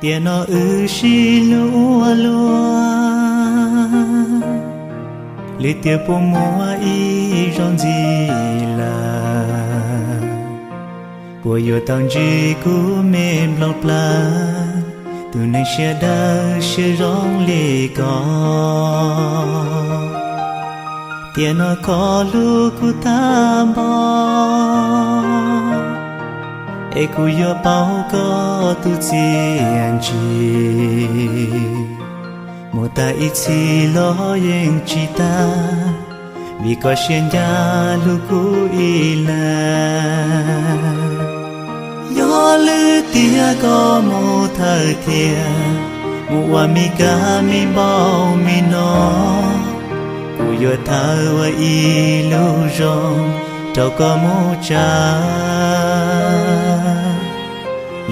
Tiam no wb sib hlub ua luaj, li tias puas muaj ib zaug ntxiv lawm? Puas yuav tau ntsib kuv me nplooj plaws, tus neeg siab dawb siab zoo li ko? Tiam no koj hlub kuv tag npaum, es kuv yuav pauv koj tus txiaj ntsig. Mus tag ib txhis los yeej tsis tag, vim koj siab ncaj hlub kuv ib leeg. Yog lwm tiam koj mus thawj thiab, mus ua me kab me npauj me no, kuv yuav thawj ua ib lub zoo rau koj mus tsa.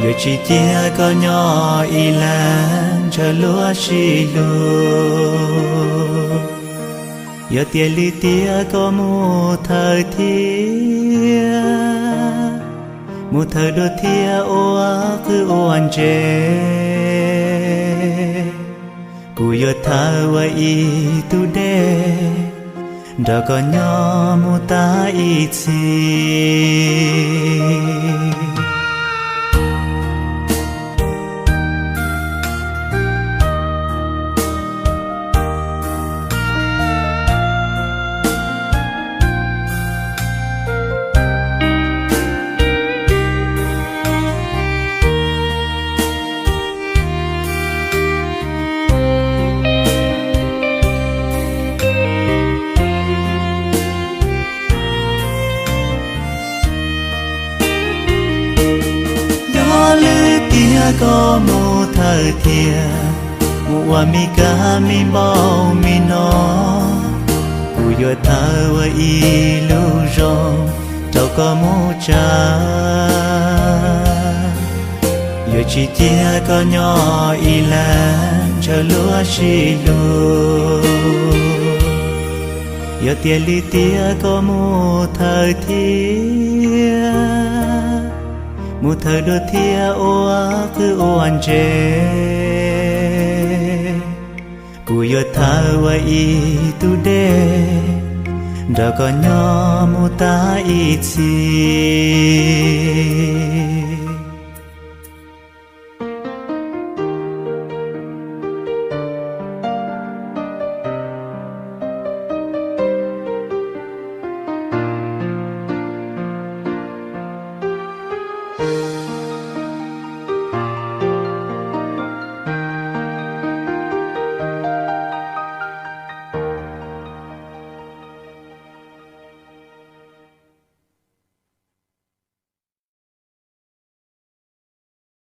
Yuav tsis cia koj nyob ib leeg ntshaw luag sib hlub. Yog tias lwm tiam koj mus thawj thiab, mus thawj dua thiab ua qwj ua ntse, kuv yuav thawj ua ib tug dej nrog koj nyob mus tag ib txhis. Yog lwm tiam koj mus thawj thiab, mus ua me kab me npauj me no, kuv yuav thawj ua ib lub zoo rau koj mus tsa. Yuav tsis cia koj nyob ib leeg ntshaw luag sib hlub. Yog tias lwm tiam koj mus thawj thiab, mus thawj dua thiab ua qwj ua ntse, kuv yuav thawj ua ib tug dej nrog koj nyob mus tag ib txhis.